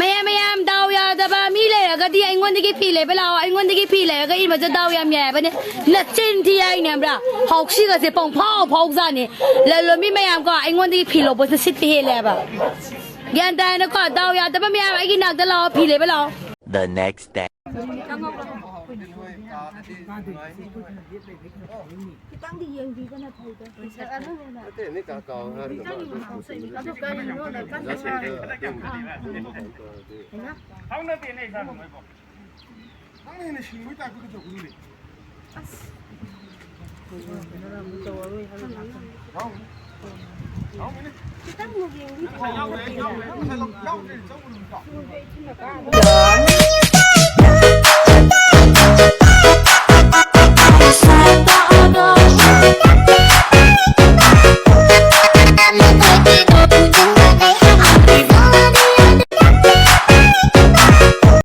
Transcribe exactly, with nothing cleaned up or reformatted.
ꯃꯌꯥꯝ, ꯃꯌꯥꯝ, ꯗꯥꯎ ꯌꯥꯗꯕ ꯃꯤ ꯂꯩꯔꯒꯗꯤ ꯑꯩꯉꯣꯟꯗꯒꯤ ꯐꯤ ꯂꯩꯕ ꯂꯥꯛꯑꯣ꯫ ꯑꯩꯉꯣꯟꯗꯒꯤ ꯐꯤ ꯂꯩꯔꯒ ꯏꯟꯕꯁꯦ ꯗꯥꯎ ꯌꯥꯝ ꯌꯥꯏ ꯍꯥꯏꯕꯅꯦ꯫ ꯅꯆꯤꯟ ꯊꯤ ꯍꯥꯏꯅꯦ, ꯈꯪꯕ꯭ꯔꯥ? ꯍꯥꯎꯁꯤꯒꯁꯦ ꯄꯪꯐꯥꯎ ꯐꯥꯎꯖꯥꯅꯤ꯫ ꯂꯂꯣꯟꯕꯤ ꯃꯌꯥꯝ ꯀꯣ, ꯑꯩꯉꯣꯟꯗꯒꯤ ꯐꯤ ꯂꯧꯕꯁꯦ ꯁꯤꯠꯄ ꯍꯦꯜꯂꯦ ꯍꯥꯏꯕ꯫ ꯒ꯭ꯌꯥꯟ ꯇꯥꯏꯅ ꯀꯣ, ꯗꯥꯎ ꯌꯥꯗꯕ ꯃꯌꯥꯝ ꯑꯩꯒꯤ ꯅꯥꯛꯇ ꯂꯥꯛꯑꯣ, ꯐꯤ ꯂꯩꯕ ꯂꯥꯛꯑꯣ꯫ The next day. ꯈꯤꯇꯪꯗꯤ ꯌꯦꯡꯕꯤꯕꯅ ꯐꯩꯗ꯫ ꯅꯠꯇꯦ, ꯅꯣꯏ ꯀꯥ ꯀꯥꯎ ꯍꯥꯏꯔꯒ ꯃꯥ ꯑꯗꯨꯝ ꯀꯨꯝꯁꯤꯟꯕꯗ ꯑꯗꯨ ꯀꯔꯤꯅꯣꯅ ꯀꯟꯅ ꯉꯥꯡꯉꯤ꯫ ꯍꯩꯃꯥ꯫ ꯅꯪꯅ ꯍꯦꯟꯅ ꯁꯤꯡꯕꯩ ꯇꯥꯏꯞꯇ ꯇꯧꯒꯅꯨꯅꯦ꯫ ꯑꯁ꯫ ꯌꯥꯎꯔꯝꯒꯅꯤ꯫ ꯈꯤꯇꯪ ꯌꯦꯡꯕꯤꯕ꯫ ꯌꯥꯎꯗ꯭ꯔꯦ, ꯌꯥꯎꯗ꯭ꯔꯦ, ꯌꯥꯎꯗ꯭ꯔꯦ, ꯌꯥꯎꯗ꯭ꯔꯦ, ꯆꯪꯉꯨꯅꯨ, ꯏꯇꯥꯎ꯫